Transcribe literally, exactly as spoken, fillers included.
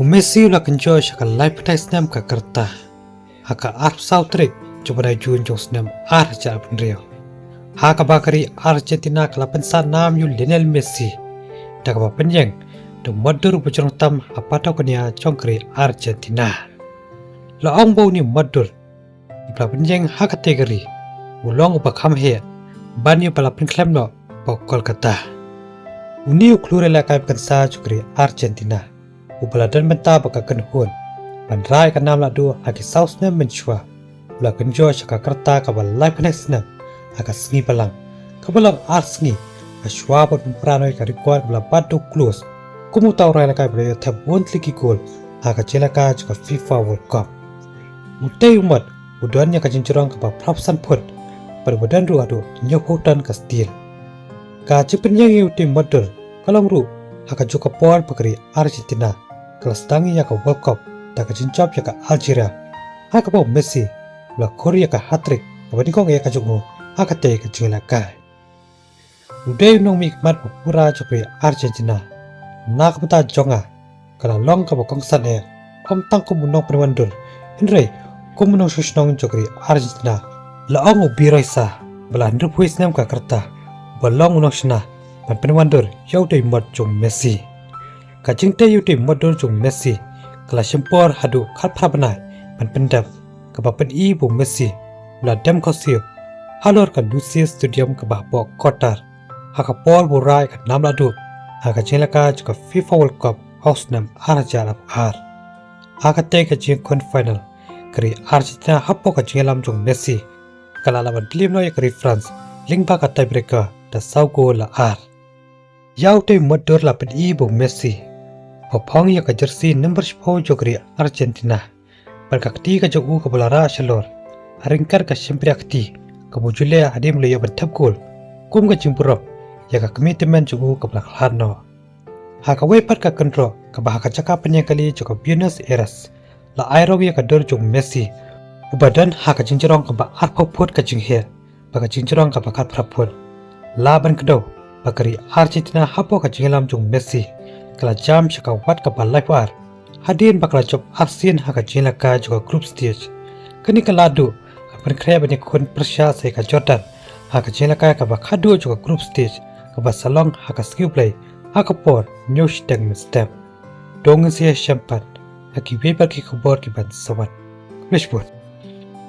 U Messi u la kynjoh sha ka laiphew snem ka rta ha ka arphew saw tarik jong u bnai Jun jong u snem ar hajar arphew hynriew, ha kaba ka ri Argentina ka la pynsah nam ïa u Lionel Messi da kaba pynïeng da u motdur uba jrong tam ha patau kñia jong ka ri Argentina. La ong ba une u motdur uba la pynïeng ha katei ka ri u long uba kham heh ban ïa uba la pynkhlem noh bad u Kolkata. Une u khlur ïalehkai ba kynsa jong ka ri Argentina uba la don bynta bad ka kynhun ban rah ïa ka nam lahduh ha ki saw snem mynshuwa u la kynjoh sha ka rta kaba laiphew snem ha ka sngi Balang, kaba long ar sngi ha shuwa ban pynpra noh ïa ka record kaba la bat da u Klose kum uta u rah ïalehkai ba la ïoh thep bun tylli ki kol ha ka jingïalehkai jong ka FIFA World Cup. Utei u mot u don ïa ka jingjrong kaba phra phew san phut bad uba don ruh haduh hynñiew phew ton ka steel. Ka jingpynïeng ïa utei u motdur ka long ruh ha kajuh ka por ba ka ri Argentina ka la sdang ïa ka World Cup da ka jingjop ïa ka Algeria, ha kaba u Messi u la khur ïa ka hat-trick kaba nyngkong eh ka jong u ha katei ka jingïalehkai. U dei u nongmihkhmat ba pura jong ka ri Argentina. Na ka bynta jong nga ka la long kaba kongsan eh, ym tang kum u nongpynwandur hynrei kum u nongshong shnong jong ka ri Argentina, la ong u Biroiza, ba la hynriewphew snem ka rta, uba long u nongshna ban pynwandur ïa utei u mot jong u Messi. Ka jingtei ïa utei u motdur jong u Messi ka la shim por haduh khatphra bnai ban pyndep, kaba pyni ba u Messi u la dem khohsiew halor ka Lusail Stadium kaba hapoh Qatar ha ka por ba u rah ïa ka nam lahduh ha ka jingïalehkai jong ka FIFA World Cup ha u snem ar hajar arphew ar. Ha katei ka jingïakhun final, ka ri Argentina hapoh ka jingïalam jong u Messi ka la lah ban pynliem noh ïa ka ri France lyngba ka tiebreaker da saw kol la ar. Ïa utei u motdur la pyni ba u Messi uba phong ïa ka jersey number shiphew jong ka ri Argentina bad ka kti ka jong u kaba la rah shalor ha ryngkat ka shympriahkti kaba u ju leh hadien ba u la ïoh ban thep kol, kum ka jingburom ïa ka commitment jong u kaba la khlad noh. Ha kawei pat ka kynroh kaba ha ka jaka pynïeng kali jong ka Buenos Aires, la ai rong ïa ka dur jong u Messi uba don ha ka jingjrong kaba arphew phut ka jingheh bad ka jingjrong kaba khatphra phut. Lah ban kdew ba ka ri Argentina hapoh ka jingïalam jong u Messi ka la jam sha ka wat kaba laiphew ar hadien ba ka la jop arsien ha ka jingïalehkai jong ka group stage. Kane ka lahduh ka pynkhreh ban ïakhun pyrshah sa ïa ka Jordan ha ka jingïalehkai kaba khatduh jong ka group stage kaba sa long ha ka sngi U Blei ha ka por hynñiew shiteng mynstep. To ngin sa ïashem pat ha kiwei pat ki khubor kiban sa wan. Khublei shibun.